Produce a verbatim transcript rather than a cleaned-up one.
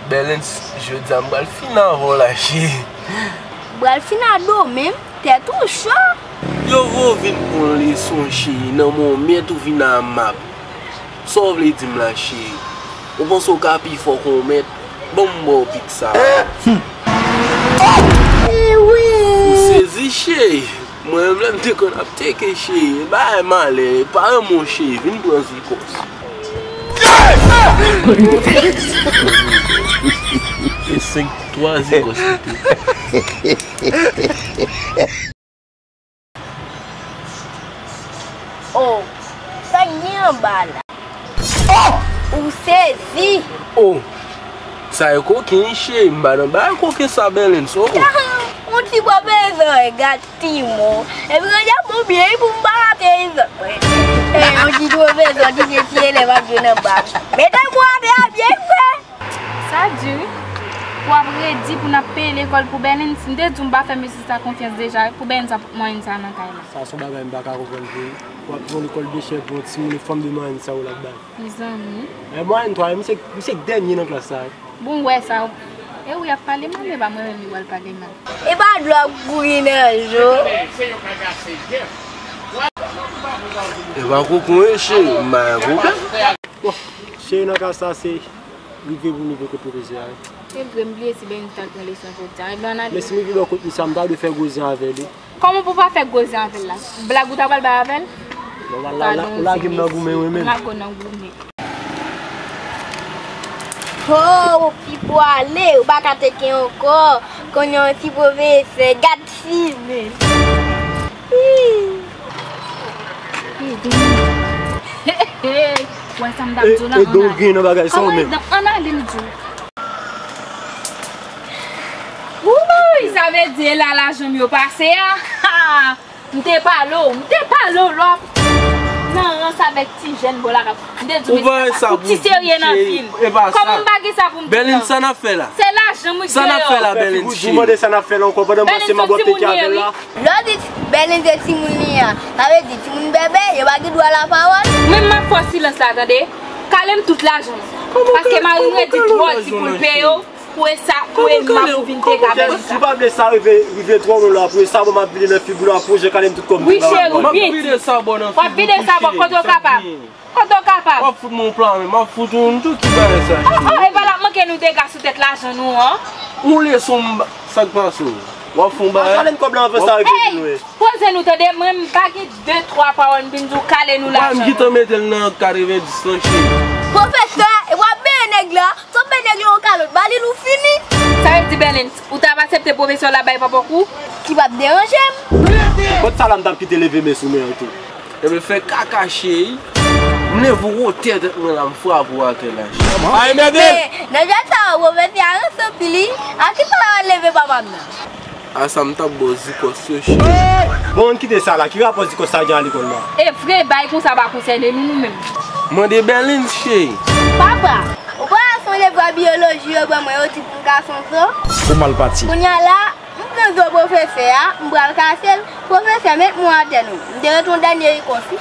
Bèlens, jodi a m pral fin avè w la, cheri. Pral fin a do menm, tèt ou cho. Yo voye w vin pran leson, cheri, nan momèt ou vin a mab. Sa w vle di m la, cheri? Ou panse w ka pi fò ke yon mèt? Ban m ba w pik sa. Ou sezi, cheri? Mwen menm, lè m te konn ap teke, cheri, bagay malè, pa renmen w, cheri, vin pran zikòs. E senk, twa zikòs li te. Oh, sa k gen anba la? Ou sezi! Oh, sa e koken, cheri, m pa nan bagay koken sa, Bèlens, oh. Yon ti pwofesè, gad ti mo. Epi gade bon byen pou m pa rate egzanp. Eh, yon ti pwofesè ki gen ti elèv ap jwe nan bal. Mete mo atè a byen fè. Sa di wi. Pou w ap redi pou n ap peye lekòl pou Bèlens, m te di w m pa fè mesye sa konfyans deja wi, pou Bèlens ap pran mwayenn sa nan kay la. Sa se yon bagay m pa ka konprann vre wi. W ap pran lekòl de chè pou yon timoun e fanm de mwayenn sa yo l ap bay. Mezanmi. E mwayenn twa, misye, misye k dènye nan klas la wi. Bon, w wè sa wi. E wi, ap pale mal, e pa mwen menm li pral pale mal. E pa dlo ap kouri nan je w. E pa kokoye, cheri, m pa gen pwoblèm. Bon, cheri, nan ka sa, se rive pou nou rive kot pwofesè a wi. Se vre, m bliye si Bèlens t al pran leson jodi a. Ebyen, ann ale. Men si m rive bò kot misye a, m ta dwe fè gwo zen avè li. Kòman pou w pa fè gwo zen avè l la? Blag ou ta pral bay avè l? Non, w al la, w lage m nan goumen wi menm. Lage w nan goumen. Ho, Pipo ale, ou pa ka teke ankò. Kounye a yon ti pwofesè, gad fi menm. Ih. Wè sa m t ap di w la, ann ale. Ann ale, m di w. Wouy, sa vle di e la lajan m yo pase a. Ha! M te pale w, m te pale w lè w ap nan rans avèk ti jèn bò la k ap, m te di w, men sa pa fouti serye nan vi m. Kòman m pa gen sa pou m di w? Bèlens, sa n ap fè la? Se lajan m wi k genyen. Sa n ap fè la, Bèlens, cheri? Ou mande sa n ap fè la ankò pandan mwen se m ap teke avè l la? Lè w di Bèlens se timoun li a, sa vle di timoun bèbè, yo pa gen dwa lapawòl? Mwen m ap fè w silans la, tande? Kale m tout lajan m. Paske mari m redi twò di pou l peye w. Pou e sa, pou e m ap vin te ka bèl sa. Si w pa vle sa rive, rive twò lwen la, pou e sa bon m ap vide nan figi w la, pwojè kale m tout kòb m. Wi, cheri, bit. W ap vide sa bon nan figi w tou, cheri. W ap vide sa bon kote w kapab. Kote w kapab. W ap fout mwen yon pla men, m ap fout ou youn tou ki bagay sa, cheri. Oh, oh, e pa l ap manke nou dega sou tèt lajan nou an. Ou leson m ba, sa k pase w? W ap fè yon bagay. Kale m kòb la anvan sa rive vin wè. Poze nou tande, mwen m pa gen de twa pawòl m vin di w kale nou lajan nou. Mwen m gentan mete l nan katrevendis lan, cheri. Pwofesè, e w ap benyen nèg la, t ap benyen nèg la yon kalòt, ba li nou fini. Sa vle di Bèlens, ou t ap aksepte pwofesè w la bay papa w kou? Ki p ap deranje m. Kot sa la m t ap kite leve men sou mwen an tou. Ebyen fè kaka cheri. M leve w wotè tèt mwen la, m frape w atè la, cheri. Men, nan jan sa yo, pwofesè a ranse anpil wi. A kisa w al leve papa m nan? A sa m t ap ba w zikòs yo, cheri. Bon, ann kite sa la. Ki rapò zikòs sa gen a lekòl la? E vre, bagay konsa pa konsène nou, nou menm. Mande Bèlens, cheri. Papa, ou pa sonje pwòf biyoloji yo ban mwen yo di pou m ka sonje? Ou mal pati. Kounye a la, m pran zo pwofesè a, m pral kase l. Pwofesè, met mwen atè non. M te ret yon dènye rikons wi.